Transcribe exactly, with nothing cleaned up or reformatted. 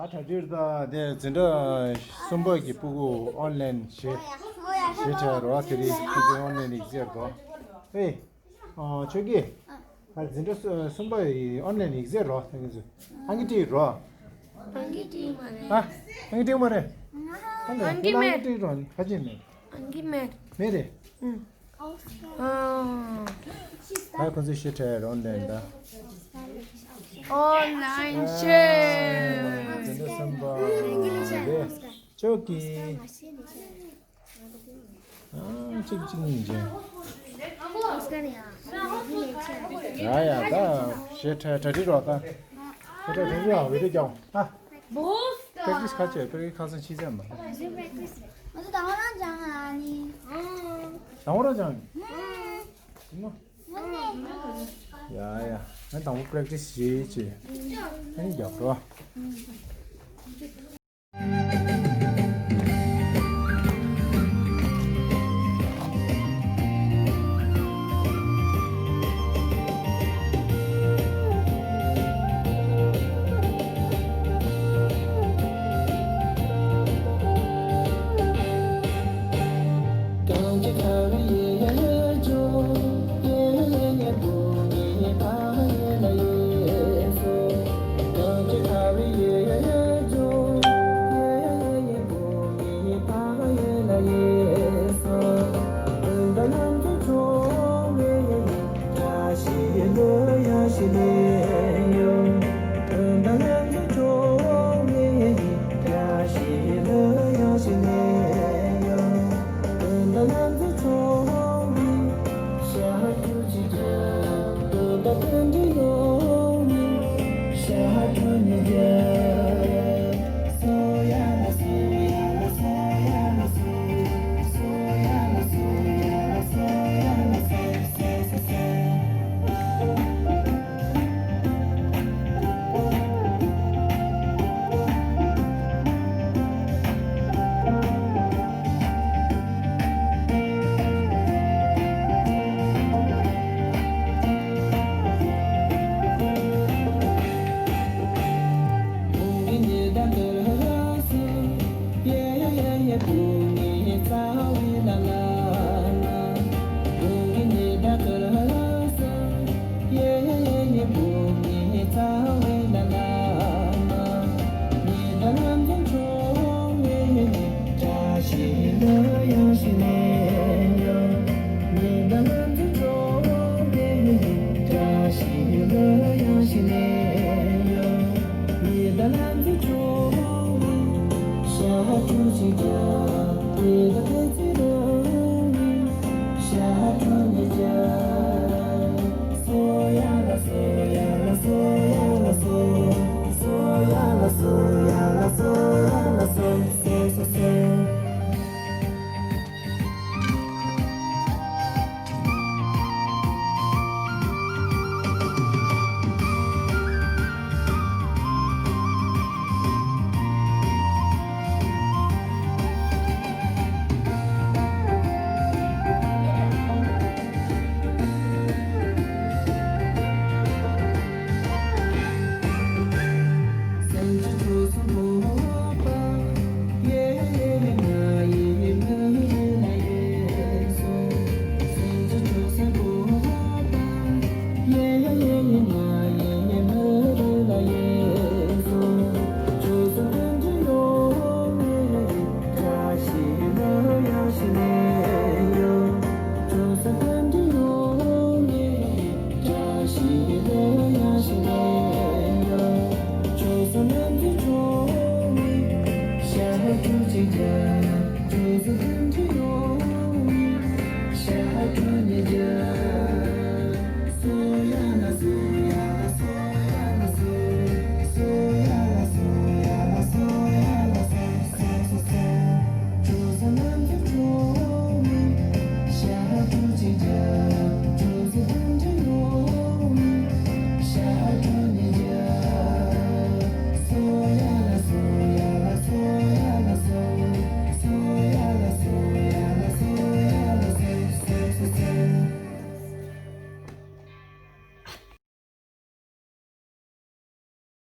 ད་གྲ་སྒྲིག་ད་དེ་འཛིན་གྲྭ་གསུམ་པ་གི་སྤུ་གུ་ཨོན་ལན་ཞེ་ཞེ་ཁྲལ་རོ་དེ་རིང་ཁྱེད་ཚོ་ཨོན་ལན་ཡིག་ཚད་རོ། ཨེ། ཨ་ཆོས་སྐྱིད། ད་འཛིན་གྲྭ་གསུམ་པ་ཡི་ཨོན་ལན་ཡིག་ཚད་རོ་ད་གིན་ཚོ་ཨང་ཀི་སྤྲད་རོ། ཨང་ཀི་སྤྲད་མ་རེད། ཨ་ཨང་ཀི་སྤྲད་མ་རེད། ཨང་ཀི་མེད། ཨང་ཀི་སྤྲད་རོ་ནི་ཁ་ཆེ་མེད། ཨང་ཀི་མེད། མེད་རེད། ཨུམ། ཨ། ད་ཁོ་ཚོས་ཤེས་ཁྲལ་རོ་འདྲ་འདྲ། ཨོན་ལན་ཤེས། དེ་འདྲ་བསམ་པ་རེད། ཅོག་གི་ཨ་གཅིག་གཅིག་གཉིས་བྱས། ཡ་ཡ་ད་ཤེས་ཁྲལ་གྲ་སྒྲིག་རོགས་ད། ཤེས་ཁྲལ་གྲ་སྒྲིག་རོགས་བི་ཌིའོ་རྒྱག་ཨ། པེག་ཊི་སི་ཁ་ཆེ་པེག་ཊི་སི་ཁ་སང་ཕྱི་ཚེས་མ། ང་ཚོ་དང་པོ་རང་སྦྱང་ཨ་ནི། དང་པོ་རང་སྦྱང་། ཡ་ཡ། ང་དང་པོ་པེག་ཊི་སི་བྱེད་ཅེས། ཨ་ནི་རྒྱབ་འགྲོ།